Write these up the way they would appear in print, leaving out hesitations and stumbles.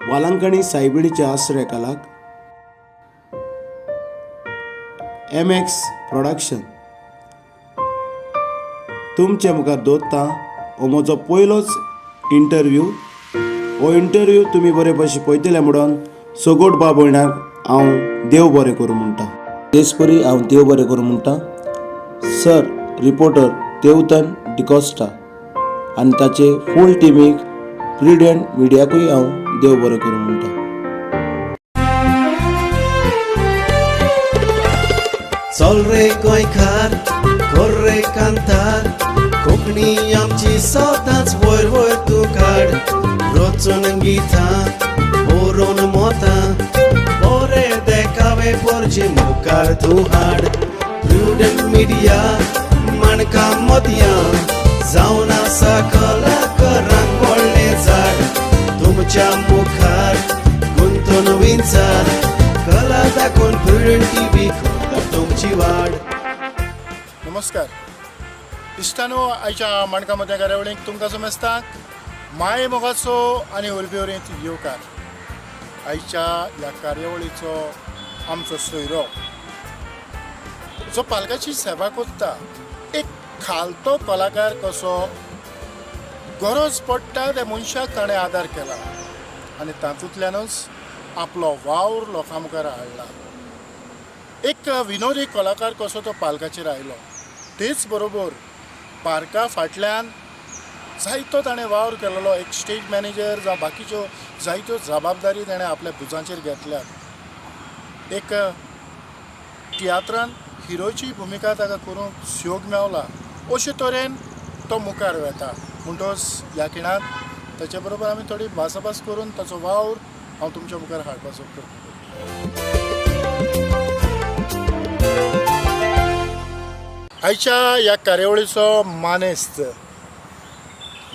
वालांकणी सायबिणीच्या आश्रय खालाक MX production तुमचे मुखार दवरता हो म्हजो पयलोच इंटरव्यू. हो इंटरव्यू तुमी बरे भशेन पळयतले म्हणून सगोट बाब भयणाक हांव देव बरें करूं म्हणटा. तेच परी हांव देव बरें करूं म्हणटा सर रिपोर्टर देवतन डिकॉस्टा आनी ताचे फूल टिमीक, प्रिडंट मिडियाकूय हांव देव बरें करूं म्हणटा. चल रे गोंयकार, कर रे कांतार, कोंकणी आमची सदांच वयर वयर तूं काड. रचून गितां बरोवन मोतां, बरे देखावे पोरचे मुखार तूं हाड. प्रुडंट मिडिया माणकां मोतयां जावन आसा, कलाकारांक व्हडलें झाड. तुमच्या मुखार गुंतून विंचार, कला दाखोवन प्रुडंट टीव्ही करता तुमची वाड. नमस्कार इश्टानो, आयच्या माणका मध्या कार्यावळीक तुमकां समजताक माय मोगाचो आनी उर्बेवरींत येवकार. आयच्या ह्या कार्यावळीचो आमचो सोयरो जो पालकाची सेवा करता, एक खालतो कलाकार कसो गरज पडटा त्या मनशाक ताणें आदार केला आनी तातूंतल्यानूच आपलो वावर लोकां मुखार हाडला. एक विनोदी कलाकार कसो तो पालकाचेर आयलो, तेच बरोबर पार्का फाटल्यान जायतो ताणें वावर केलेलो, एक स्टेज मॅनेजर जावं बाकीच्यो जायत्यो जबाबदारी ताणें आपल्या भुजांचेर घेतल्यात. एक तियात्रान हिरोची भुमिका ताका करूंक सोग मेवला, अशे तरेन तो मुखार वेता. म्हणटच ह्या खिणांत ताचे बरोबर आमी थोडी भासाभास करून ताचो वावर हांव तुमच्या मुखार हाडपाचो प्रयत्न करतां. आयच्या ह्या कार्यावळीचो मानेस्त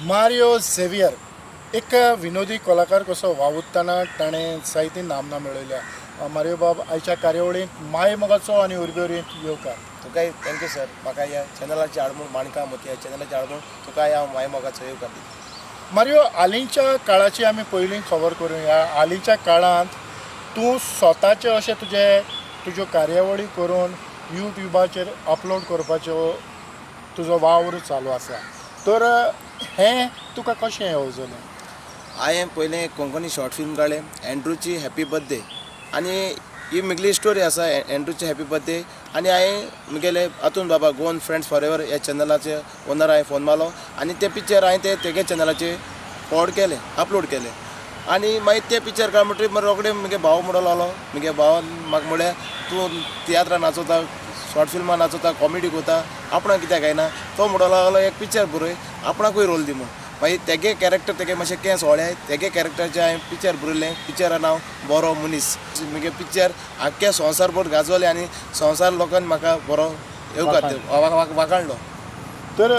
मारियो झेवियर, एक विनोदी कलाकार कसो वावुरतना ताणें जायती नामना मेळयल्या. मारियो बाब, आयच्या कार्यावळींत माय मोगाचो आनी उर्बेवरींत येवकार. तुकाय thank you sir, म्हाका ह्या चॅनलाचे हाड म्हूण, माणकां मोती ह्या चॅनलाचे हाड म्हूण तुकाय हांव माय मोगाचो येवकार दिता. मारियो, हालींच्या काळाची आमी पयलीं खबर करुया. हालींच्या काळांत तूं स्वताचे अशें तुजे तुज्यो कार्यावळी करून यूट्यूबाचेर अपलोड करपाच्यो तुजो वावर चालू आसा, तर हें तुका कशें येवजलें? हांवें पयलें कोंकणी शॉर्ट फिल्म काडलें, एंड्रूची हॅपी बर्थडे, आनी ही म्हगेली स्टोरी आसा एंड्रूची हॅपी बर्थडे. आनी हांवें म्हगेले अतून बाबा गोवन फ्रेंड्स फॉर एवर ह्या चॅनलाचे ओनर हांवें फोन मारलो आनी तें पिक्चर हांवें ते तेगे चॅनलाचेर फॉरवर्ड केलें, अपलोड केलें. आनी मागीर तें पिक्चर काड म्हणटकीर मागीर रोखडें म्हगे भाव म्हणूंक लागलो. म्हगे भावान म्हाका म्हळें, तूं तियात्रां नाचोता, शॉर्ट फिल्मां नाचोता, कॉमेडी करता, आपणाक कित्याक गायना? तो म्हणूंक लागलो एक पिक्चर बरय, आपणाकूय रोल दी म्हूण. मागीर तेगे कॅरेक्टर, तेगे मातशें केंस वळ्ळे, तेगे कॅरेक्टराचें हांवें पिक्चर बरयलें. पिक्चरा नांव बरो मनीस. म्हगे पिक्चर आख्ख्या संवसारभर गाजवलें आनी संवसार लोकांनी म्हाका बरो येवकार वाखाणलो. तर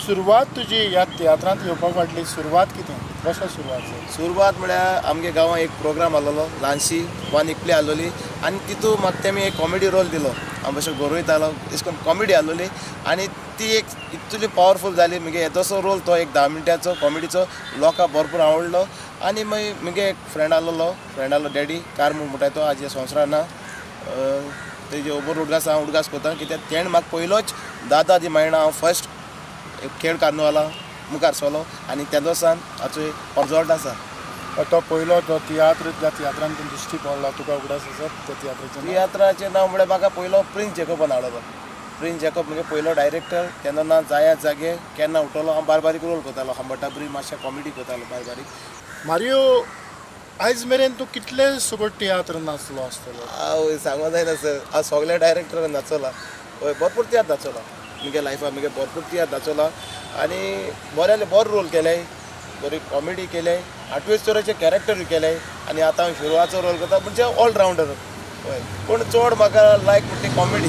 सुरवात तुजी ह्या तियात्रांत येवपाक फाटली सुरवात कितें, कशें सुरवात जाली? सुरवात म्हळ्यार आमगे गांवांत एक प्रोग्राम आसलेलो, ल्हानशी वन एक प्ले आसलेली आनी तितू म्हाका तेमी एक कॉमेडी रोल दिलो. हांव मातसो गरयतालो, अशें करून कॉमेडी आसलेली आनी ती एक इतली पावरफूल जाली. म्हगे येदोसो रोल तो एक 10 मिनटांचो कॉमेडीचो लोकांक भरपूर आवडलो. आनी मागीर म्हगे एक फ्रेंड आसलेलो, फ्रेंडालो डॅडी कार म्हूण म्हणटा तो आजी संवसारान ना, तेजे ओबर उडगास हांव उडगास करता कित्याक तेणें म्हाका पयलोच दादा दी मायणा हांव फर्स्ट खेळ कार्निवाला मुखार सरलो आनी तेदो सान हाचो परजोट आसा. तो पयलो जो तियात्र, ज्या तियात्रान तूं दिश्टी पडलो, तुका उगडास आसा त्या तियात्राचें? तियात्राचें नांव म्हळ्यार म्हाका पयलो प्रिन्स जेकोबान हाडलो. प्रिन्स जेकोब म्हणजे पयलो डायरेक्टर. तेन्ना ना जाया जागे केन्ना उठलो, हांव बारीक बारीक रोल करतालो, हंबटा ब्री मातशें कॉमेडी करतालो बारीक बारीक. मारियो, आयज मेरेन तूं कितले सगळो तियात्र नाचलो आसतलो? हांव सांगो जायना सर, हांव सगळे डायरेक्टर नाचोला. हय, भरपूर तियात्र नाचोला म्हगे लायफान, म्हगे भरपूर तियात्र नाचोला आनी बऱ्याले बरो रोल केले, बरी कॉमेडी केले, आठवेच तरेचे कॅरेक्टरूय केले आनी आतां हांव हिरोवाचो रोल करता, म्हणजे ऑलरावंडर. हय, पूण चड म्हाका लायक म्हणटा ती कॉमेडी.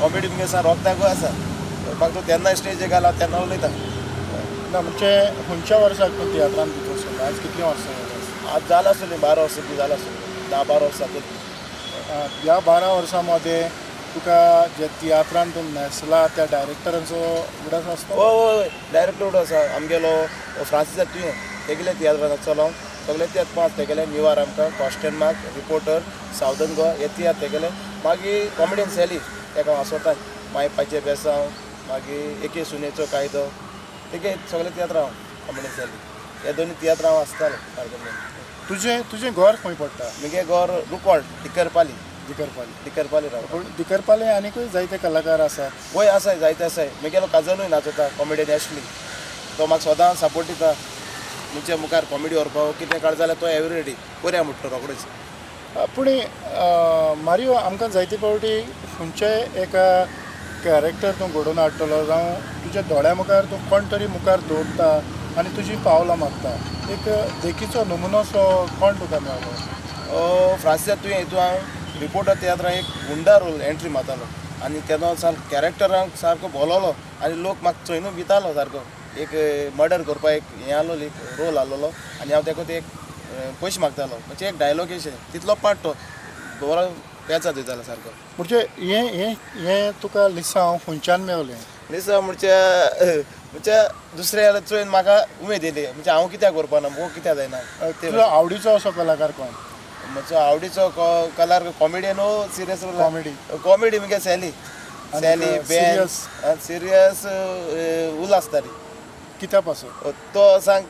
कॉमेडी मुगे सा रोगताकूय आसा, म्हाका तूं तेन्ना स्टेजीर घाला तेन्ना उलयता. ना म्हणजे खंयच्या वर्साक तूं तियात्रान भितर सरलो? आज कितलीं वर्सां जालीं? आज जालां आसतलीं 12 वर्सां बी जालां आसतलीं, 10-12 वर्सां. ह्या 12 वर्सां मदें तुका जे तियात्रान तूं न्हेसला त्या डायरेक्टरांचो उगडास आसता? हय हय, डायरेक्टर उगडास आसा आमगेलो फ्रांसीस तुवें तेगेले तियात्रान नाचलो हांव. सगळे तियात्र 5 तेगेले निवार आमकां कॉस्टन मार्क रिपोर्टर सावदन गोवा हे तियात्र तेगेले. मागीर कॉमेडियन सॅली तेका हांव आसोता मायपाचें बेसांव मागीर एके सुनेचो कायदो तेगे सगळे तियात्र हांव कॉमेडियन सॅली हे दोनी तियात्र हांव आसतालो सारको. तुजें तुजें घर खंय पडटा? मुगे घर रुकोळ दिकरपाली. दिकरपाली. दिकरपाली रावता. पूण दिकरपाली आनीकूय जायते कलाकार आसा. वय आसाय जायते आसाय. मुगेलो काजनूय नाचता कॉमेडियन एशली तो म्हाका सदां सपोर्ट दिता मुच्या मुखार कॉमेडी व्हरपाक कितें काड जाल्यार तो एवरी रेडी बऱ्या म्हणटा रोखडोच. पूण मारियो आमकां जायते फावटी खंयच्याय एका कॅरेक्टर तूं घडोवन हाडटलो जावं तुज्या दोळ्या मुखार तूं कोण तरी मुखार दवरता आनी तुजी पावलां मारता एक देखीचो नमुनो सो कोण तुका मेळ्ळो? फ्रांसिसा तुवें हितून हांव रिपोर्टर तियात्रान एक गुंडा रोल एंट्री मारतालो आनी तेदो सारको कॅरेक्टरांक सारको बोलोलो आनी लोक म्हाका चोयनू भितालो सारको एक मर्डर करपाक एक हें आसलो एक रोल आसलेलो आनी हांव तेका एक पयशे मागतालो म्हणजे एक डायलॉग अशें तितलो पार्ट तो बरो पेचा दितालो सारको. म्हणजे हें हें हें तुका लिसांव खंयच्यान मेवलें? लिसांव म्हणजे म्हणजे दुसऱ्या चोयन म्हाका उमेद येयली म्हणजे हांव कित्याक करपाना वो कित्याक जायना. तुजो आवडीचो असो कलाकार कोण? म्हजो आवडीचो कलाकार कॉमेडियन वो सिरियस रोल? कॉमेडी. कॉमेडी मुगे सॅली. सॅली बेन सिरियस उल्हास तारी. कित्या पासून? तो सांग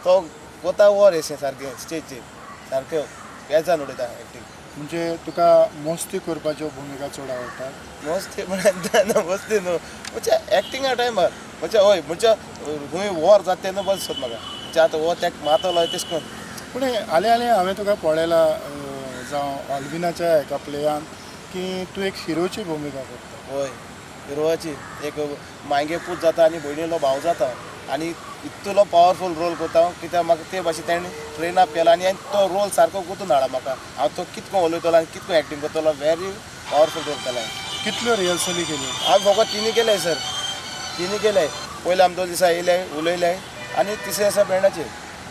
तो कोता वर अशें सारकें स्टेजीचेर सारकें पेजान उडयता एक्टींग. म्हणजे तुका मस्ती करपाच्यो भुमिका चड आवडटा? मस्ती म्हळ्यार मस्ती न्हू म्हणजे एक्टिंगा टायमार म्हणजे हय म्हणजे खंय वोर जाता तेन्ना बरें दिसता म्हाका म्हणजे आतां हो तेका मारतलो तशें करून. पूण हालीं हालीं हांवें तुका पळयला जावं ऑल्विनाच्या एका प्लेयान की तूं एक हिरोची भुमिका करता. हय हिरोची एक मांगे पूत जाता आनी भयणीलो भाव जाता आनी इतलो पावरफूल रोल करता कित्याक म्हाका ते भाशेन तेणें ट्रेन अप केला आनी तो रोल सारको गुंतून हाडला म्हाका. हांव तो कितको उलयतलो आनी कितको एक्टींग करतलो व्हेरी पावरफूल रोल केला. कितल्यो रिहर्सली केल्यो? हांवें फकत तिनूय केले सर तिनूय केले. पयले आमी 2 दिसा येयले उलयले आनी तिसरे दिसा बँडाचेर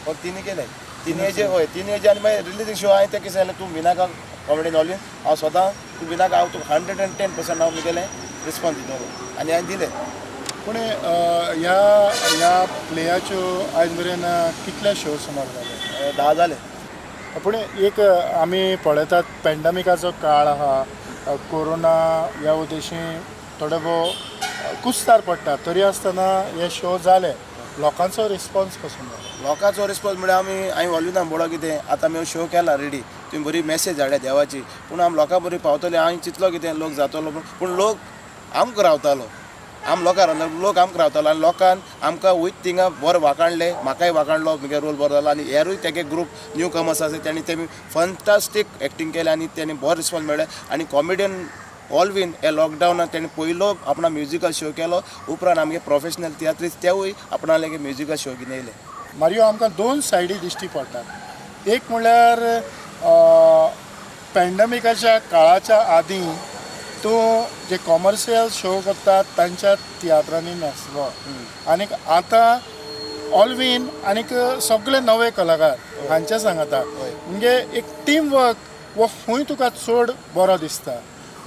फक्त तिनूय केले. तिनयेचे हय तिनयेचे आनी मागीर रिलीजींग शो हांवें तें कितें सांगलें तूं भिनाका कॉमेडीन ऑलिन हांव स्वता तूं भिनाका हांव तुका 110% हांव मुगेलें रिस्पोन्स दितलो आनी हांवें दिलें. पूण ह्या ह्या प्लेयाच्यो आयज मेरेन कितले शो सुमार जाले? 10 जाले. पूण एक आमी पळयतात पॅन्डमिकाचो काळ आहा कोरोना ह्या उद्देशी थोडे भोव कुस्तार पडटा तरी आसतना हे शो जाले लोकांचो रिस्पोन्स कसो मेळ्ळो? लोकांचो रिस्पोन्स म्हळ्यार आमी हांवें ऑलविना म्हणलो कितें आतां आमी शो केला रेडी तुमी बरी मॅसेज हाडल्या देवाची पूण आमी लोकां बरी पावतले हांवें चिंतलो कितें लोक जातलो पूण लोक आमकां रावतालो आम लोकां रावतालो लोक आमकां रावतालो आनी लोकान आमकां वयता थिंगा बरो वाखाणले म्हाकाय वाखाणलो मुगे रोल बरो जालो आनी हेरूय तेगे ग्रूप न्यू कमर्स आसा तेणी तेमी फंटास्टीक एक्टींग केलें आनी तेणी बरो रिस्पोन्स मेळ्ळें. आनी कॉमेडियन ऑलवीन हे लॉकडावनान तेणी पयलो आपणा म्युजिकल शो केलो उपरांत आमगे प्रोफेशनल तियात्रिस्ट तेवूय आपणाले म्युजिकल शो घेवन येयले. मारियो आमकां 2 सायडी दिश्टी पडटात. एक म्हणल्यार पॅन्डमिकाच्या काळाच्या आदीं तूं जे कॉमर्शियल शो करतात तांच्या तियात्रांनी नासलो आनीक आतां ऑलवीन आनीक सगळे नवे कलाकार हांच्या सांगाता म्हणजे एक टीम वर्क वो खंय तुका चड बरो दिसता?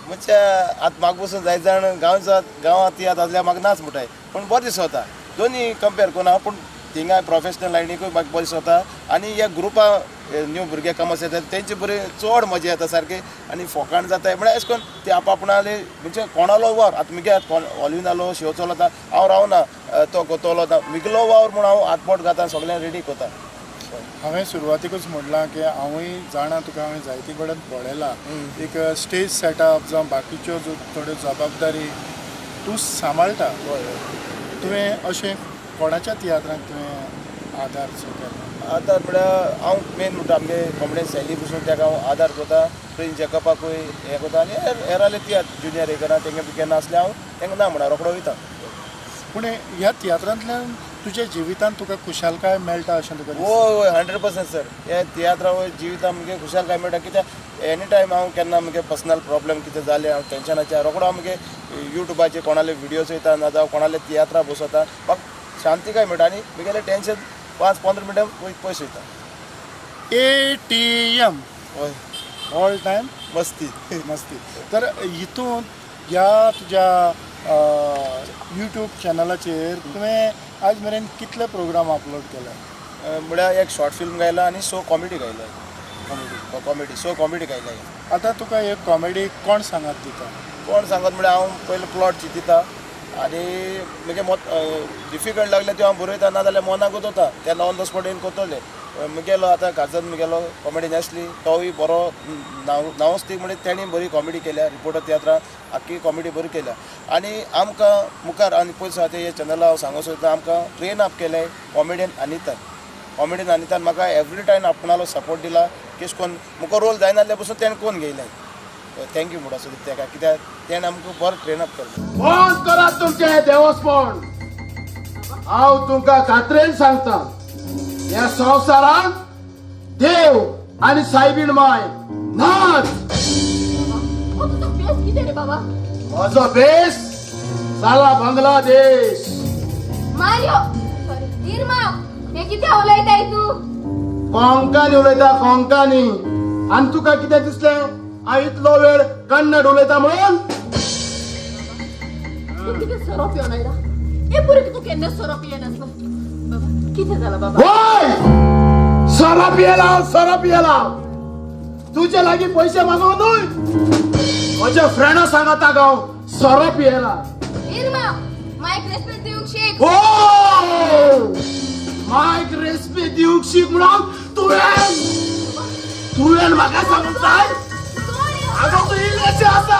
म्हणजे आतां म्हाका पसून जायते जाण गांवचा गांवांत तियात्र आसल्यार म्हाका नाच म्हणटाय पूण बरें दिसता दोनी कंपेर करून हांव पूण थिंगा प्रोफेशनल लायनीकूय म्हाका बरें दिसता आनी ह्या ग्रुपा न्यू भुरगे कमर्स येता तेंचे बरें चड मजा येता सारके आनी फोकाण जाता म्हळ्यार अशें करून ते आप आपणाले म्हणजे कोणालो वावर आतां मुगे ऑलविनालो शो चलता हांव रावना तो कोतलो मुगेलो वावर म्हूण हांव हातबोट घाता सगळ्यांक रेडी करता. हांवें सुरवातीकूच म्हणलां की हांवूय जाणा तुका हांवें जायते कडेन पळयला एक स्टेज सेटअप जावं बाकीच्यो ज्यो थोड्यो जबाबदारी तूं सांबाळटा. तुवें अशें कोणाच्या तियात्रांक तुवें आदार सो केला? आदार म्हळ्यार हांव मेन म्हणटा आमगे कॉमेडियन सॅली पसून तेका हांव आदार करता प्रिन्स जेकबाकूय हें करता आनी हेराले तियात्र जुनियर हे करा तेंगे केन्ना आसलें हांव तेंका ना म्हणा रोखडो वयता. पूण ह्या तियात्रांतल्यान तुज्या जिवितांत तुका खुशालकाय मेळटा अशें तुका? हय हय 100% सर हे तियात्रा जिवितांत मुगे खुशालकाय मेळटा कित्याक एनी टायम हांव केन्ना मुगे पर्सनल प्रॉब्लम कितें जालें हांव टेंशनाचेर रोखडो हांव मुगे युट्यूबाचेर कोणाले विडियोज वयता ना जावं कोणाले तियात्रा बसयता म्हाका शांतिकाय मेळटा आनी मुगेलें टेंशन 5-15 मिनटां पयस वयता. ATM हय ऑल टायम मस्ती मस्ती. तर हितून ह्या तुज्या यूट्यूब चॅनलाचेर तुवें आज मेरेन कितले प्रोग्राम अपलोड केले? म्हळ्यार एक शॉर्ट फिल्म गायला आनी सो कॉमेडी गायला. कॉमेडी सो कॉमेडी गायला. आतां तुका एक कॉमेडी कोण सांगात दिता? कोण सांगत म्हळ्यार हांव पयलीं प्लॉट चिंतिता आनी म्हगे मोत डिफिकल्ट लागलें त्यो हांव बरयता, ना जाल्यार मनाकूच वता तेन्ना ऑन the spot येवन करतलें. मुगेलो आतां काजन मुगेलो कॉमेडी आसली तोवूय बरो नांवस्तीक म्हणजे तेणी बरी कॉमेडी केल्या. रिपोर्टर तियात्रां आख्खी कॉमेडी बरी केल्या आनी आमकां मुखार आनी पयस आतां हे चॅनला हांव सांगूंक सोदता, आमकां ट्रेन अप केलें कॉमेडियन अनितान. कॉमेडियन अनितान म्हाका एवरी टायम आपणालो सपोर्ट दिला. केश कोन्न मुखार रोल जायना जाल्यार पसून तेणें कोन्न घेयलें. Thank you म्हणून आसा तेका, कित्याक तेणें आमकां बरो ट्रेन अप केलो. बंद करात तुमचें देवस्पण. हांव तुमकां खात्रेन सांगता, ह्या संवसारांत देव आनी सायबीण माय नाच. तुजो बेस कितें रे बाबा? म्हजो बेस साला बांगलादेश. मारियो सॉरी इर्मा, हें कितें उलयताय तूं? कोंकानी उलयता, कोंकानी. आनी तुका कितें दिसलें हांव इतलो वेळ कन्नड उलयता म्हणून? तूं कितें सोरो पिवन आयला? हे पुरी तूं केन्ना सोरो पियेनासलो बाबा, कितें जालां बाबा? होय, सोरो पियेला, सोरो पियेला. तुजे लागीं पयशे मागूंक न्हय, म्हज्या फ्रेंडा सांगता हांव सोरो पियेला. इर्मा, मायक रेस्पेद दिवंक शीक. हो, मायक रेस्पेद दिवंक शीक म्हणून तुवें म्हाका सांगूंक जाय? आगो तूं इल्लेशें आसा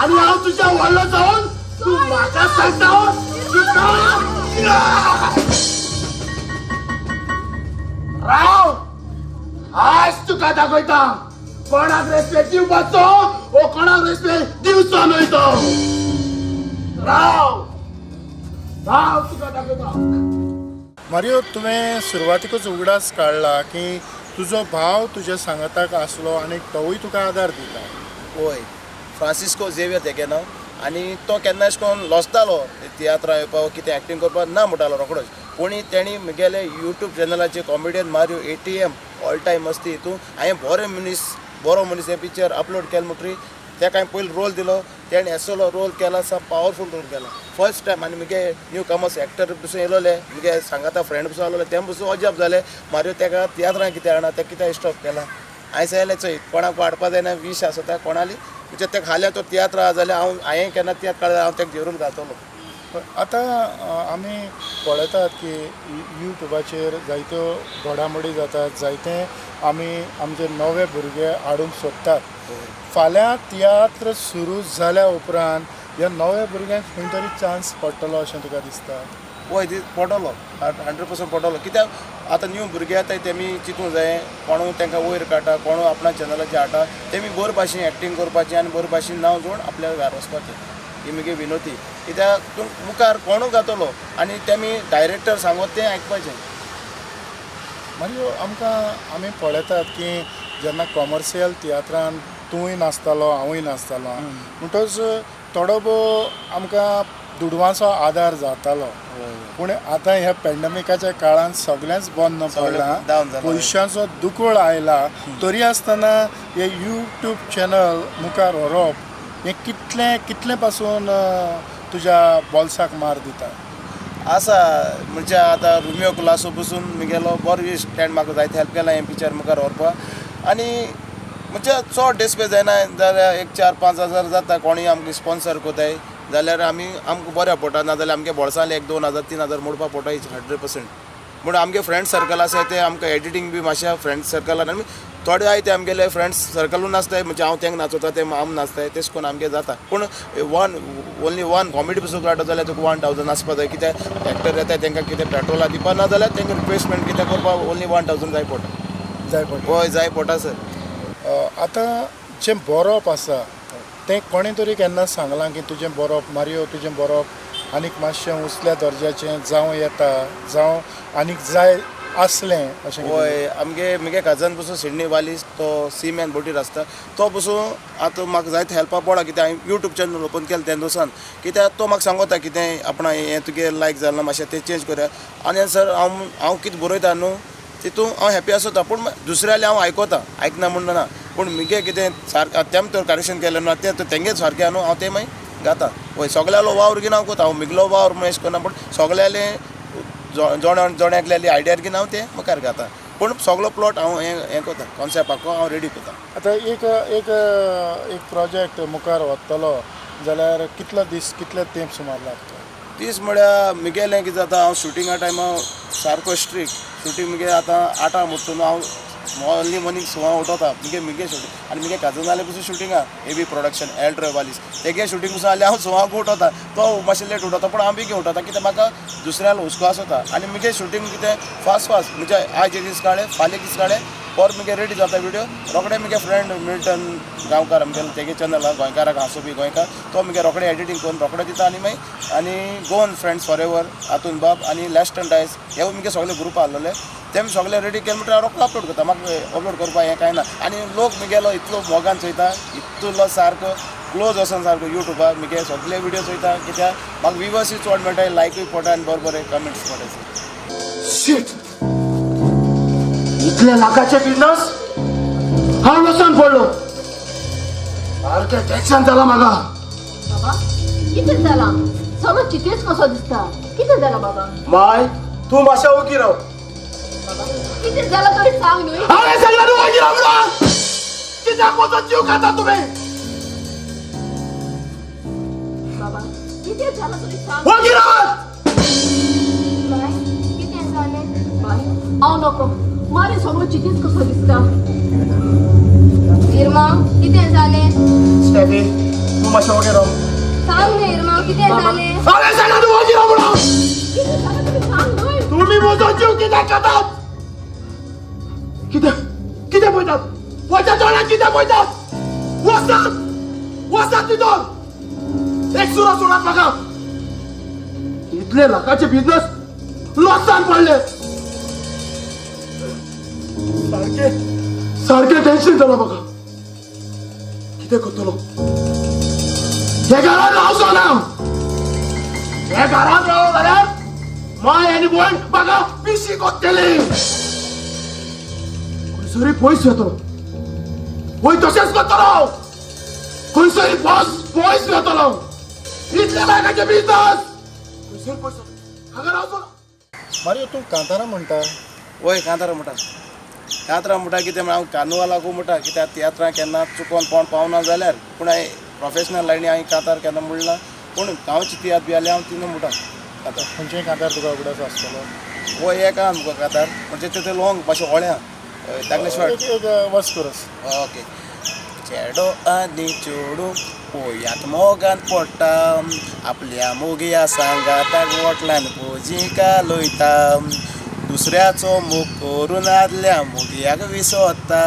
आनी हांव तुज्या व्हडलो जावन तूं म्हाका सांगता? राव, आज तुका दाखयता कोणाक रेस्पेद दिवपाचो ओ कोणाक रेस्पेद दिवचो न्हय तो. राव राव, तुका दाखयता. मारियो, तुवें सुरवातीकूच उगडास काडला की तुजो भाव तुज्या सांगाताक आसलो आनी तोवूय तुका आदार दिता. हय, फ्रांसिस्को झेवियर तेगे नांव. आनी तो केन्ना अशें करून लजतालो तियात्रां येवपाक, कितें एक्टींग करपाक ना म्हणटालो रोकडोच. पूण तेणी मुगेले YouTube चॅनलाचेर comedian Mario ATM all time मस्ती हितून हांवें बरे मनीस बरो मनीस हें पिक्चर अपलोड केलें म्हणटरी तेका हांवें पयलो रोल दिलो. तेणें असलो रोल केला, सा पावरफूल रोल केला फर्स्ट टायम. आनी मुगे न्यू कमर्स एक्टर पसून येयलोले, मुगे सांगाता फ्रेंड पसून आसलोले, तेम पसून अजाप जालें मारियो तेका तियात्रां कितें जाणा, तेका कितें स्टॉप केला. हांवें सांगलें चोय कोणाक वाडपा जायना वीश आसता कोणाली, म्हणजे तेका हाल्या तो तियात्र आसा जाल्यार हांव हांवें केन्ना तियात्र काडलो हांव तेका जरूर घालतलो. आतां आमी पळयतात की यूट्यूबाचेर जायत्यो घडामोडी जातात, जायते आमी आमचे नवे भुरगे हाडूंक सोदतात. फाल्यां तियात्र सुरू जाल्या उपरांत ह्या नव्या भुरग्यांक खंय तरी चान्स पडटलो अशें तुका दिसता? हय, पडटलो, 100% पडटलो. कित्याक आतां न्यू भुरगे येताय तेमी चिंतूंक जाय कोणू तांकां वयर काडटा, कोणू आपणा चॅनलाचेर हाडटा, तेमी बरे भाशेन एक्टींग करपाचें आनी बरे भाशेन नांव जोड आपल्या घरा वचपाचें. ही म्हगे विनोती. कित्याक तूं मुखार कोणू जातलो आनी तेमी डायरेक्टर सांगत तें आयकपाचें. मागीर आमकां आमी पळयतात की जेन्ना कॉमर्शियल तियात्रान तूंय नासतालो, हांवूय नासतालो, म्हणटच थोडो भोव आमकां दुडवांचो आदार जातालो. पूण आतां ह्या पॅन्डेमिकाच्या काळांत सगळेंच बंद पडलां, पयशांचो दुकळ आयला, तरी आसतना हे यूट्यूब चॅनल मुखार व्हरप हें कितलें कितलें पासून तुज्या बोल्साक मार दिता? आसा म्हणजे आतां रुमियो क्लासो पसून मुगेलो बरो इश्ट, तेणें म्हाका जायते हेल्प केला हें पिक्चर मुखार व्हरपाक. आनी म्हणजे चड डिस्प्ले जायना जाल्यार एक 4-5 हजार जाता. कोणूय आमकां स्पॉन्सर कोताय जाल्यार आमी आमकां बऱ्या पडटा, नाजाल्यार आमगे बोल्सांतले 1-2 हजार 3 हजार मोडपा पडटा 100%. म्हणून आमगे फ्रेंड सर्कल आसा ते आमकां एडिटींग बी मातशें फ्रेंड सर्कलान आमी थोडे आहाय ते आमगेले फ्रेंड्स सर्कलून नाचताय, म्हणजे हांव तेंका नाचोता ते आम नाचताय, तेश कोन्न आमगे जाता. पूण ओनली वन कॉमेडी पसून काडटा जाल्यार तुका 1000 आसपा जाय. कित्याक एक्टर येताय तेंकां कितें पेट्रोला दिवपा ना जाल्यार तेंकां रिप्लेसमेंट कितें करपाक ओनली 1000 जाय पडटा. जाय पडटा, हय जाय पडटा सर. आतां जें बरोवप आसा तें कोणें तरी केन्ना सांगलां की तुजें बरोवप मारियो, तुजें बरोवप आनीक मातशें उचल्या दर्जाचें जावं येता, जावं आनीक जाय आसलें अशें? हय, आमगे मुगे काजन पसून सिडनी वालीस, तो सीमॅन बोटीर आसता, तो पसून आतां म्हाका जायते हेल्पाक पडला. कित्याक हांवें यूट्यूब चॅनल ओपन केलें तेन्ना दिसान, कित्याक तो म्हाका सांगता कितें आपणा हें तुगे लायक जालें ना मातशें तें चेंज करया. आनी सर हांव कितें बरयता न्हू तितून हांव हॅपी आसता, पूण दुसऱ्यालें हांव आयकता, आयकना म्हूण ना, पूण मुगे कितें सारकें तेम तर करेक्शन केलें ना तें तेंगेच सारकें न्हू हांव तें मागीर गाता. हय, सगळ्यालो वावर घेवन हांव कोता, हांव मुगलो वावर म्हूण अशें करना, पूण सगळ्यालें जण जण एकल्याली आयडियार घेवन हांव तें मुखार घाता. पूण सगलो प्लॉट हांव हें करता, कॉन्सेप्ट आख्खो हांव रेडी करता. आतां एक एक एक प्रोजेक्ट मुखार वतलो जाल्यार कितलो दीस कितले तेंप सुमार लागता? दीस म्हळ्यार म्हगेलें कितें जाता, हांव शुटिंगा टायमार सारको स्ट्रिक्ट. शुटींग मुगे आतां 8 उठ्ठा न्हू, हांव अर्ली मॉर्निंग 6 उठोता. मुगे मुगे शुटींग आनी मुगे काजन जालें पसून शुटिंगा ए बी प्रोडक्शन एल ट्रेवालीस तेगे शुटींग पसून जाल्यार हांव 6 उठोता. तो मातशें लेट उठोता पूण हांव बेगीन उठोता कित्याक म्हाका दुसऱ्यान हुस्को आसता. आनी मुगे शुटींग कितें फास्ट फास्ट म्हणजे आयज एक दीस काडलें, फाल्यां एक दीस काडलें, पर मुगे रेडी जाता विडियो रोखडे. मुगे फ्रेंड मिल्टन गांवकार मुगेलो तेगे चॅनल आहा गोंयकाराक हांसोपी गोंयकार, तो मुगे रोखडे एडिटींग करून रोखडे दिता. आनी मागीर आनी गोवन फ्रेंड्स फॉर एवर हातून बाब आनी लॅस्टन डायस हे मुगे सगळे ग्रुप आहलोले तेम सगळे रेडी केले म्हणटकीर हांव रोखडो अपलोड करता. म्हाका अपलोड करपाक हें कांय ना. आनी लोक मुगेलो इतलो मोगान चोयता, इतलो सारको क्लोज वचोन सारको युट्यूबार मुगे सगळे विडियो चोयता कित्याक म्हाका व्यूवर्सूय चड मेळटा, लायकूय पडटा आनी बरे बरे कमेंट्स पडटा. शीट, इतले लाखाचे बिझनेस हांव लसन पडलो, सारकें टेन्शन जालां म्हाका. बाबा कितें जालां? सगळो चिंतेच कसो दिसता, कितें जालां बाबा? माय तूं मातशें ओगी राव. बाबा कितें जालां तरी सांग न्हय. हांवें सांगलां न्हू ओगी राव म्हणून. कित्याक म्हजो जीव खाता तुमी? बाबा कितें जालां तरी सांग. ओगी रावात. बाय कितें जालें? बाय हांव नको, मारे सगळो चिंतेच कसो दिसता. इरमा कितें जालें? स्टेफी तूं मातशें ओगी राव. सांग न्हय इरमा कितें जालें? हांवें सांगलां न्हू ओगी राव म्हणून. कितें जालां तरी सांग न्हय. तुमी म्हजो जीव कित्याक खातात? कितें कितें पळयतात? म्हज्या दोळ्यांत कितें पळयतात? वचात वचात तितून एक सुरो सोडात म्हाका. इतले लाखाचे बिझनेस लॉसान पडले, सारकें सारकें टेन्शन जालां म्हाका. कितें करतलो? हे घरान रावचो ना, हे घरान रावलो जाल्यार माय आनी भयण म्हाका पिशी कोत्तली. खंयसरी पयस वेतलो, वय तशेंच करतलो, खंयसरी पयस वेतलो. इतले लाखाचे बिझनेस खंयसर पयस, हांगा रावचो ना. मारियो तूं कांतारां म्हणटा? वय कांतारां म्हणटा. तियात्रां म्हणटा कितें हांव कार्नुवालाकूय म्हणटा कित्याक तियात्रां केन्ना चुकोन कोण पावना जाल्यार, पूण हांवें प्रोफेशनल लायनी हांवें कांतार केन्ना म्हणना, पूण गांवची तियात्र बी जाल्यार हांव तितून म्हणटा कांतार. खंयचेय कांतार तुका उगडास आसतलो? वय एक आहा मुगो कांतार, म्हणजे ते लोंग मातशें होळ्या तागले शॉर्ट. एक वच करस. ओके. चेडो आनी चेडूं पोयात मोगान पडटा, आपल्या मोगया सांगाताक वोटल्यान पोजी कालयता, दुसऱ्याचो मोग करून आदल्या मोगयाक विसोता,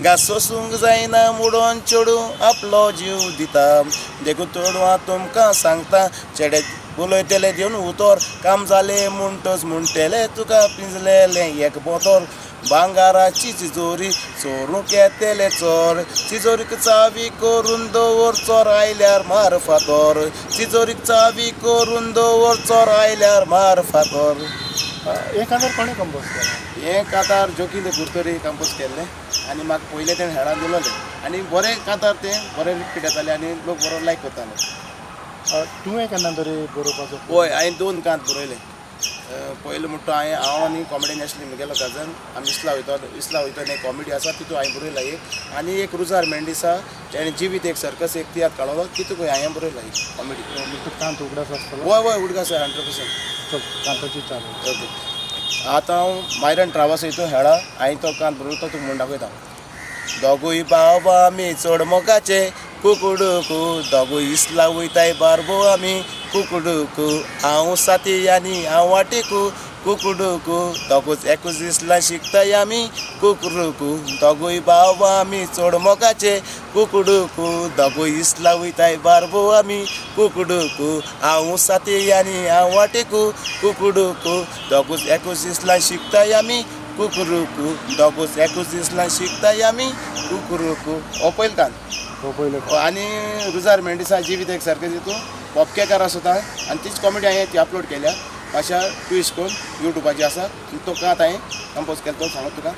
गा सोसूंक जायना म्हणून चेडूं आपलो जीव दिता. देखून चेडवां तुमकां सांगता, चेडे उलयतले दिवन उतर, काम जालें म्हणटच म्हणटले तुका पिंजलेलें एक बोतोर, भांगाराची तिजोरी चोरूंक येतले चोर, तिजोरीक चावी करून दवर चोर आयल्यार मार फातोर, तिजोरीक चावी करून दवर चोर आयल्यार मार फातोर. हें कांतार कोणें कंपोज केलें? हें कांतार जोकीन कुरतरी कंपोज केल्लें आनी म्हाका पयलें तेणें हेळान दिलोलें आनी बरें कांतार तें बरें रिपीट जातालें आनी लोक बरो लायक करताले. तुवें केन्ना तरी बरोवपाचो? हय, हांवें 2 कांत बरयले. पयलो म्हणटा हांवें, हांव आनी कॉमेडियन आसली म्हगेलो कजन, आमी इस्ला वयता, इस्ला वयता एक कॉमेडी आसा तितून हांवें बरयला एक, आनी एक रुजार मेंडिसा तेणें जिवीत एक सर्कस एक तियात्र काडलो तितून हांवें बरयला एक कॉमेडी. तुका कांत उगडास आसतलो? हय हय उडगास 100%. चल कांताची चालू. ओके. आतां हांव मायरन ट्रावस वयता हेळा, हांवें तो कांत बरयलो तो तुका म्हूण दाखयता. दोगूय भाव आमी चड मोगाचे कुकडुकू, दोगूय इस्ला वयताय बारबो आमी कुकडुकू, हांव साती आनी हांव वाटेकू कुकडुकू, दोगूच एकूच इस्ला शिकताय आमी कुकडुकू, दोगूय भाव आमी चड मोगाचे कुकडुकू, दोगूय इस्ला वयताय बारबो आमी कुकडुकू, हांव साती आनी हांव वाटेकू कुकडुकू, दोगूच एकूच इस्ला शिकताय आमी कुकुरुकू, दोगूच एकूच इस्ला शिकताय आमी कुकुरुकू. हो पयलो कांत. हो पयलो. आनी रुजार मेंडिसा जिवीत एक सारकें तितून बोपकेकार आसता आनी तीच कॉमेडी हांवें ती अपलोड केल्या मातशा ट्विस्ट करून युट्यूबाचेर आसा आनी तो कांत हांवें कंपोज केलो तो सांगत तुका.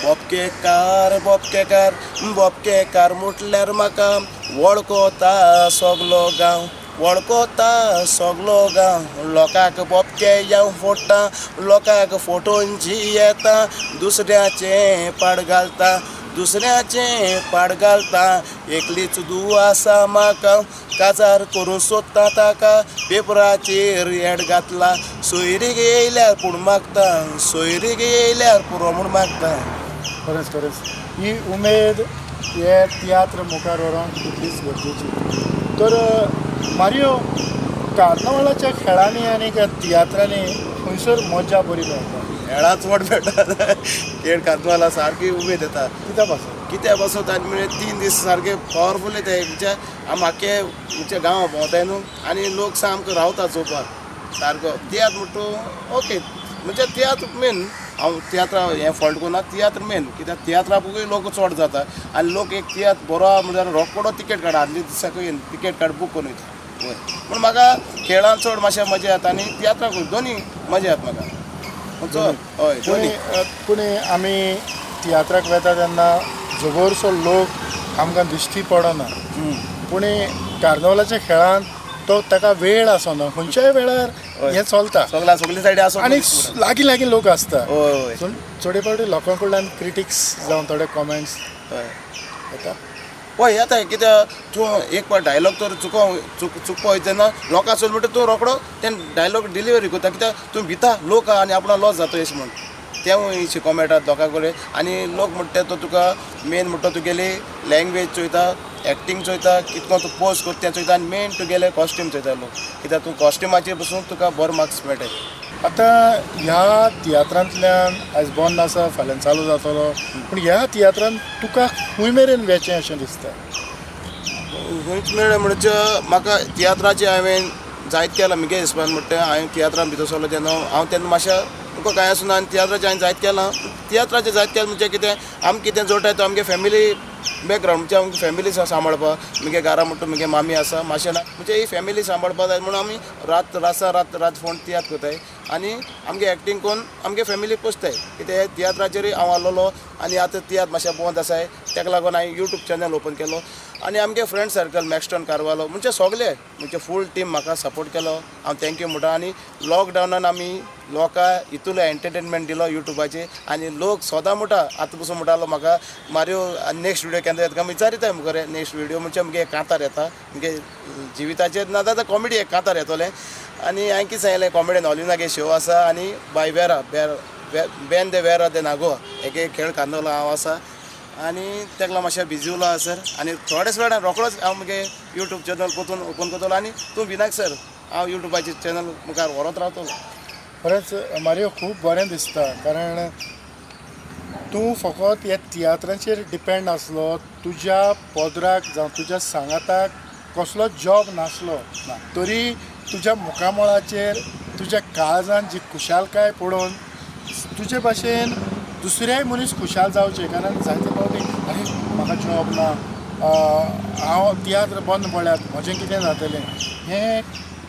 बोपकेकार बोपकेकार बोपकेकार म्हटल्यार म्हाका वळखता सगलो गांव, वळखता सगलो गांव लोकांक बोपके येवन फोडटा लोकांक फोटोंची येता दुसऱ्याचें पाड घालता दुसऱ्याचें पाड घालता एकलीच धूव आसा म्हाका काजार करूं सोदता ताका पेपराचेर एड घातला सोयरीक येयल्यार पूण मागता सोयरीक येयल्यार पुरो म्हूण मागता. खरेंच खरेंच ही उमेद हे तियात्र मुखार व्हरोंक तितलीच गरजेची. तर मारियो, कार्नवालाच्या खेळांनी आनी तियात्रांनी खंयसर मजा बरी मेळटा? खेळां चड मेळटा, खेळ कार्नवाला सारकी उमेद येता. कित्या पासून? कित्या पासून आनी म्हणजे 3 दीस सारके पावरफूल येता. म्हणजे आमी आख्खे म्हणजे गांव भोंवताय न्हू आनी लोक सामको रावता चोवपाक सारको. तियात्र म्हणटा ओके, म्हणजे तियात्र मेन. हांव तियात्रा हें फॉल्ट करना, तियात्र मेन कित्याक तियात्राकूय लोक चड जाता आनी लोक एक तियात्र बरो म्हणल्यार रोकडो तिकेट काडटा, आदल्या दिसाकूय तिकेट काड बूक करून वयता. वय पूण म्हाका खेळान चड मातशें मजा येता आनी तियात्राकूय दोनी मजा येता म्हाका चड. हय दोनी. पूण आमी तियात्राक वेता तेन्ना जबरसो लोक आमकां दिश्टी पडना, पूण कार्नवालाच्या खेळान तो ताका वेळ आसना, खंयच्याय वेळार हें चलता, सगळ्या सगळे सायडी आसा आनी लागीं लागीं लोक आसता. हय थोडे फावटी लोकां कडल्यान क्रिटिक्स जावं थोडे कॉमेंट्स येता. हय येता, कित्याक तूं एक पाट डायलॉग तर चुकपा वयता तेन्ना लोकां चोयले म्हणटा तूं रोकडो ते डायलॉग डिलिवरी करता, कित्याक तूं भिता लोक आनी आपणा लॉस जाता अशें म्हण तेवूय शिकोवंक मेळटा लोकां कडेन. आनी लोक म्हणटा तो तुका मेन म्हणटा तुगेली लँग्वेज चोयता, एक्टींग चोयता, कितको तूं पोज करता तें चोयता आनी मेन तुगेले कॉस्ट्यूम चोयता लोक, कित्याक तूं कॉस्ट्युमाचेर पसून तुका बरो मार्क्स मेळटा. आतां ह्या तियात्रांतल्यान आयज बंद आसा, फाल्यां चालू जातलो, पूण ह्या तियात्रान तुका खंय मेरेन वेचें अशें दिसता? खंयच मेरेन म्हणजे म्हाका तियात्राचें हांवें जायत केलां. म्हगे हिसपान म्हणटा हांवें तियात्रान भितर सरलो तेन्ना हांव तेन्ना मातशें तुका कांय आसना आनी तियात्राचें हांवें जायत केलां. तियात्राचें जायत केलां म्हणजे कितें आमी कितें जोडटाय तो आमगे फॅमिली बॅकग्रावंड म्हणजे आमगे फॅमिली सांबाळपाक, म्हगे घरा म्हणटा म्हगे मामी आसा मातशें ना म्हणजे ही फॅमिली सांबाळपाक जाय म्हणून आमी रात रासा रात रात फोन तियात्र करताय आनी आमगे एक्टींग करून आमगे फॅमिली पोसताय. कितें तियात्राचेरूय हांव आसलेलो आनी आतां तियात्र मातशें बंद आसाय ताका लागून हांवें यूट्यूब चॅनल ओपन केलो आनी आमगे फ्रेंड सर्कल मॅक्स्टन कारवालो म्हणजे सगळे म्हणजे फूल टीम म्हाका सपोर्ट केलो, हांव thank you म्हणटा. आनी लॉकडावनान आमी लोकांक इतलो एंटरटेनमेंट दिलो यूट्यूबाचेर आनी लोक सदां म्हणटा आतां पसून म्हणटालो म्हाका मारियो नेक्स्ट व्हिडियो केन्ना येता काय विचारिताय मुखार नेक्स्ट व्हिडियो म्हणजे म्हगे कांतार येता म्हगे जिविताचेर ना जाल्यार कॉमेडी एक कांतार येतलें. आनी हांवें कितें सांगलें कॉमेडियन ऑलिनागे शो आसा आनी बाय वेरा बेन दे वेरा दे नागोवा एक खेळ कार्नवाला हांव आसा आनी ताका लागून मातशें बिजी उरलो सर आनी थोडेच वेळान रोकडोच हांव म्हगे यूट्यूब चॅनल परतून ओपन करतलो आनी तूं भिनाक सर हांव यूट्यूबाचेर चॅनल मुखार व्हरत रावतलो. खरेंच मारियो खूब बरें दिसता, कारण तूं फकत ह्या तियात्रांचेर डिपेंड आसलो, तुज्या पदराक जावं तुज्या सांगाताक कसलो जॉब नासलो तरी तुज्या मुखामळाचेर तुज्या काळजान जी खुशालकाय पळोवन तुजे भाशेन दुसरेय मनीस खुशाल जावचे. कारण जायते फावटी आरे म्हाका जॉब ना, हांव तियात्र बंद पडल्यात, म्हजें कितें जातलें, हें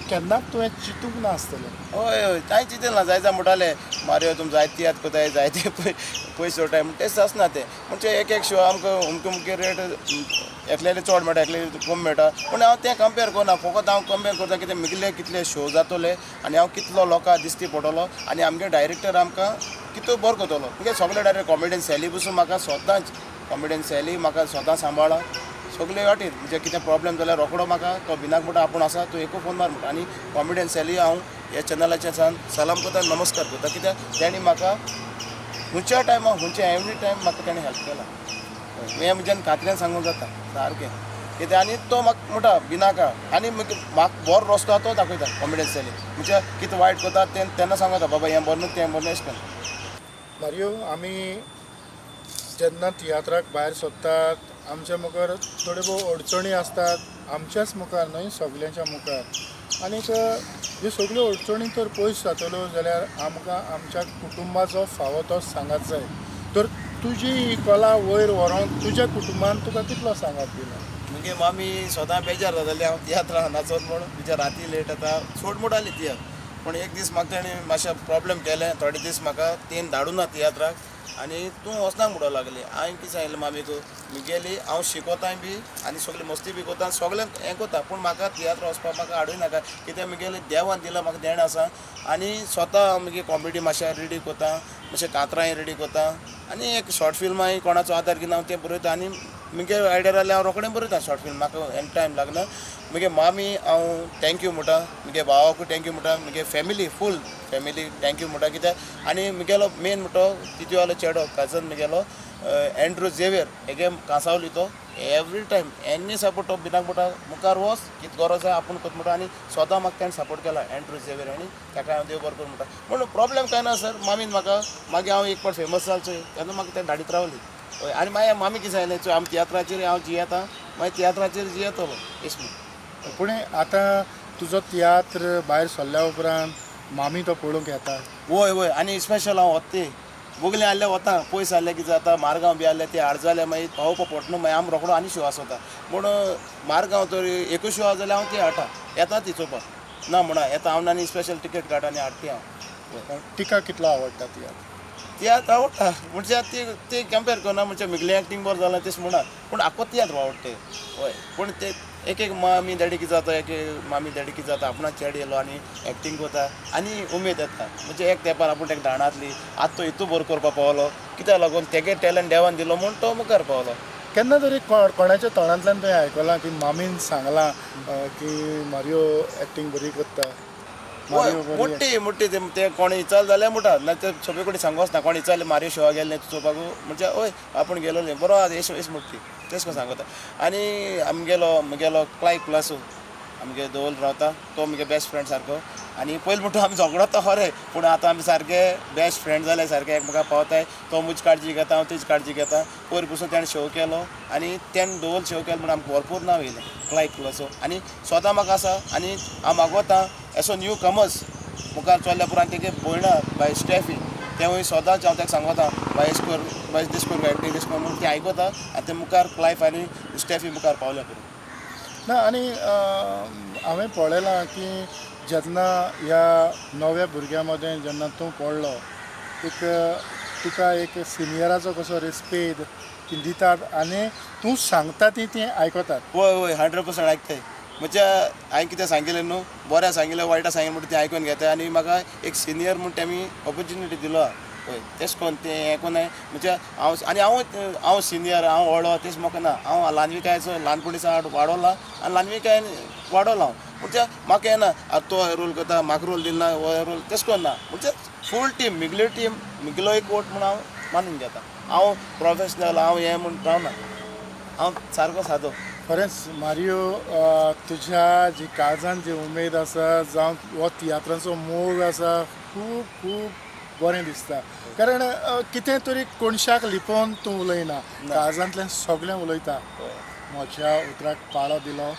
केन्नाच तुवें चिंतूंक ना आसतलें. हय हय कांय चिंतलें ना. जायते म्हणटाले मारियो तुमी जायते तियात्र करताय जायते पयशे जोडटाय म्हण तें आसना तें म्हणजे एक एक शो आमकां अमके अमके रेट एकल्याले चड मेळटा एकल्याले कमी मेळटा, पूण हांव तें कंपेर करना. फकत हांव कंपेर करता कितें म्हगेले कितले शो जातले आनी हांव कितलो लोकांक दिश्टी पडटलो आनी आमगे डायरेक्टर आमकां कितलो बरो करतलो. म्हणजे सगळे डायरेक्टर कॉमेडियन सॅली पसून म्हाका स्वताच कॉमेडियन सॅली म्हाका स्वता सांबाळा सगळे वाटेन म्हणजे कितें प्रॉब्लेम जाल्यार रोकडो म्हाका तो भिनाक म्हणटा आपूण आसा तूं एकू फोन मार म्हणटा. आनी कॉमेडियन सॅली हांव ह्या चॅनलाच्या सान सलाम करता नमस्कार करता, कित्याक तेणी म्हाका खंयच्या टायमार खंयच्या एवरी टायम म्हाका तेणें हेल्प केला हें म्हज्यान खात्रेन सांगूंक जाता सारकें कितें. आनी तो म्हाका म्हणटा भिनाका आनी म्हाका बरो रस्तो आहा तो दाखयता कॉमेडियन सॅली म्हणजे कितें वायट करता तें तेन्ना सांगता बाबा हें बरें न्हू तें बरें न्हू अशें करून. मारियो, आमी जेन्ना तियात्राक भायर सोदतात आमच्या मुखार थोड्यो भोव अडचणी आसतात, आमच्याच मुखार न्हय सगल्यांच्या मुखार. आनीक ह्यो सगल्यो अडचणी तर पयस जातल्यो जाल्यार आमकां आमच्या कुटुंबाचो फावो तो सांगात जाय. तर तुजी ही कला वयर व्हरोंक तुज्या कुटुंबान तुका कितलो सांगात दिला? म्हणजे मामी सदां बेजार जाताली हांव तियात्रां नाचत म्हूण, म्हणजे राती लेट येता सोड म्हणटाली तियात्र. पूण एक दीस म्हाका तेणी मातशें प्रॉब्लेम केलें, थोडे दीस म्हाका तेन धाडूना तियात्राक. आनी तूं वचनाक म्हणूंक लागली. हांवें कितें सांगलें मामीक, मुगेली हांव शिकोताय बी आनी सगळें मस्ती बी कोता, सगळें हें कोता, पूण म्हाका तियात्र वचपाक म्हाका हाडूय नाका, कित्याक मुगेलें देवान दिलां म्हाका देणें आसा. आनी स्वता हांव मुगे कॉमेडी मातशें रेडी कोता, मातशें कातरांय रेडी कोता आनी एक शॉर्ट फिल्मांय कोणाचो आदार घेवन हांव तें बरयता. आनी मुगे आयडिया जाल्यार हांव रोखडें बरयता शॉर्ट फिल्म, म्हाका एनी टायम लागना. मुगे मामी हांव thank you म्हणटा, मुगे भावाकूय thank you म्हणटा, मुगे family full family thank you म्हणटा. कित्याक आनी मुगेलो मेन म्हणटो तितूवालो चेडो कजन मुगेलो एंड्रू झेवियर, हेगे कांसावली तो एवरी टायम एनी सपोर्ट तो बिनाक म्हणटा मुखार वच, कितें गरज आसा आपूण कोत म्हणटा. आनी स्वता म्हाका तेणें सपोर्ट केला एंड्रू झेवियर, आनी ताका हांव देव बरें करूं म्हणटा. पूण प्रॉब्लम कांय ना सर, मामीन म्हाका मागीर हांव एक फावट फेमस जालो चोय तेन्ना म्हाका तें धाडीत रावली. हय, आनी मागीर मामी कितें सांगलें, चोय आमी तियात्राचेर हांव जियेता, मागीर तियात्राचेर जियेतलो अशें म्हूण. पूण आतां तुजो तियात्र भायर सरल्या उपरांत मामी तो पळोवंक येता? वय वय, आनी स्पेशल हांव वता ती बोगले आहले वता, पयस आहले कितें जाता, मारगांव बी आहले ते हाड जाल्यार मागीर पावोवपा पडटा न्हू, मागीर आमी रोकडो आनी शो आसता म्हूण मारगांव तर एकूच शो आसा जाल्यार हांव ती हाडटा, येता ती चोवपाक ना म्हणा येता हांव, आनी स्पेशल टिकेट काडटा आनी हाडटा हांव. तिका कितलो आवडटा तियात्र? तियात्र आवडटा म्हणजे ती ती कंपेर करना, म्हणजे मुगेलें एक्टींग बरें जालां तेश म्हणा, पूण आख्खो तियात्र आवडटा. हय, पूण ते एक एक मामी डॅडी कितें जाता, एक एक मामी डॅडी कितें जाता, आपणा चेड येयलो आनी एक्टींग कोता आनी उमेद येता. म्हणजे एक तेंपार आपूण ताका धाडांतली आतां तो इतू बरो करपाक पावलो, कित्याक लागून तेगे टॅलंट देवान दिलो म्हूण तो मुखार पावलो. केन्ना तरी कोणाच्या तोंडांतल्यान तुवें आयकलां की मामीन सांगलां की मारियो एक्टींग बरी करता? मोठी मोठी ते कोण विचारलें जाल्यार म्हणटा ना, ते सोंपे कडेन सांगू वचना, कोण विचारलें मारियो शोवा गेल्लें चोवपाक म्हणजे हय आपूण गेलोलें बरो आसा एश एश मोठी तेश करून सांगता. आनी आमगेलो मुगेलो क्लाय क्लासू आमगे दवल रावता, तो मुगे बेस्ट फ्रेंड सारको. आनी पयलीं म्हणटा आमी झगडो खरें, पूण आतां आमी सारके बेस्ट फ्रेंड जाले, सारके एकमेकाक पावताय. तो म्हजी काळजी घेता, हांव तेजी काळजी घेता. पयर पसून तेणें शो केलो आनी तेणें दवल शो केलो म्हूण आमकां भरपूर नांव येयलें क्लाय क्लासो. आनी स्वता म्हाका आसा आनी हांव मागोता एसो न्यू कमर्स मुखार चल्ल्या उपरांत तेगे भयणा बाय स्टेफी तेवूय सदांच हांव ताका सांगता बाय एश कर, बाय देश कर, एक्टींग देश कर म्हूण, तें आयकता आनी ते मुखार क्लायफ आनी स्टेफी मुखार पावल्या पुरो. ना, आनी हांवें पळयलां की जेन्ना ह्या नव्या भुरग्यां मदें जेन्ना तूं पडलो, एक तुका एक सिनियराचो कसो रेस्पेद ती दितात आनी तूं सांगता ती तीं आयकतात. हय हय, 100% आयकताय. म्हणजे हांवें कितें सांगिल्लें न्हू, बरें सांगिल्लें वायट सांगिल्लें म्हणटा तें आयकून घेता आनी म्हाका एक सिनियर म्हूण तेमी ऑपोर्चुनिटी दिलो. हय, तेश कोन्न तें हें कोन्न म्हणजे हांव आनी हांव हांव सिनियर हांव व्हडलो तेश म्हाका ना, हांव ल्हानविकायचो ल्हानपणी सावन वाडोला आनी ल्हानविकायन वाडोला हांव. म्हणजे म्हाका येना आतां तो रोल करता म्हाका रोल दिला ना हो रोल तेश कोन्न ना, म्हणजे फूल टीम मुगेली टीम मुगेलो एक वोट म्हूण हांव मानून घेता. हांव प्रोफेशनल हांव हें म्हूण रावना, हांव सारको सादो. खरेंच मारियो, तुज्या जी काळजान जी उमेद आसा जावं हो तियात्रांचो मोग आसा, खूब खूब बरें दिसता. कारण कितें तरी कोणशाक लिपोवन तूं उलयना, काळजांतल्यान सगळें उलयता. म्हज्या उतराक पाळो दिलो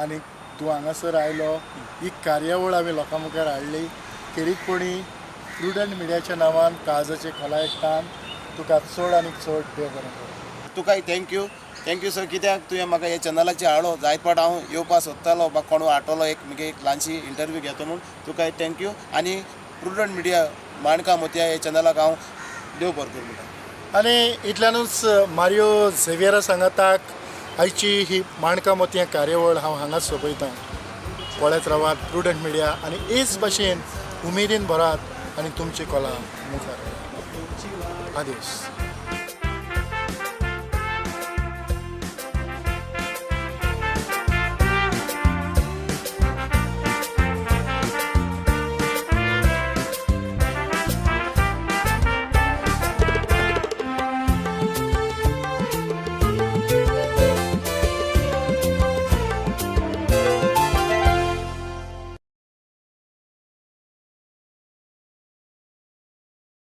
आनी तूं हांगासर आयलो, ही कार्यावळ हांवें लोकां मुखार हाडली. खेरीतपणी प्रुडंट मिडियाच्या नांवान काळजाचे खोलायेक तान तुका चड आनी चड देव बरें करूं. तुकाय thank you, thank you sir, कित्याक तुवें म्हाका ह्या चॅनलाचेर हाडलो. जायत फावट हांव येवपाक सोदतालो, म्हाका कोण हाडटलो एक मुगे एक ल्हानशी इंटरव्यू घेता म्हूण. तुकाय thank you आनी प्रुडंट मिडिया माणका मोतया ह्या चॅनलाक हांव देव बरें करूं म्हणटा. आनी इतल्यानूच मारियो झेवियरा सांगाताक आयची ही माणका मोतया कार्यावळ हांव हांगाच सोंपयतां. पळयत रावात प्रुडंट मिडिया आनी हेच भाशेन उमेदीन भरात आनी तुमची कला मुखार. आदेश.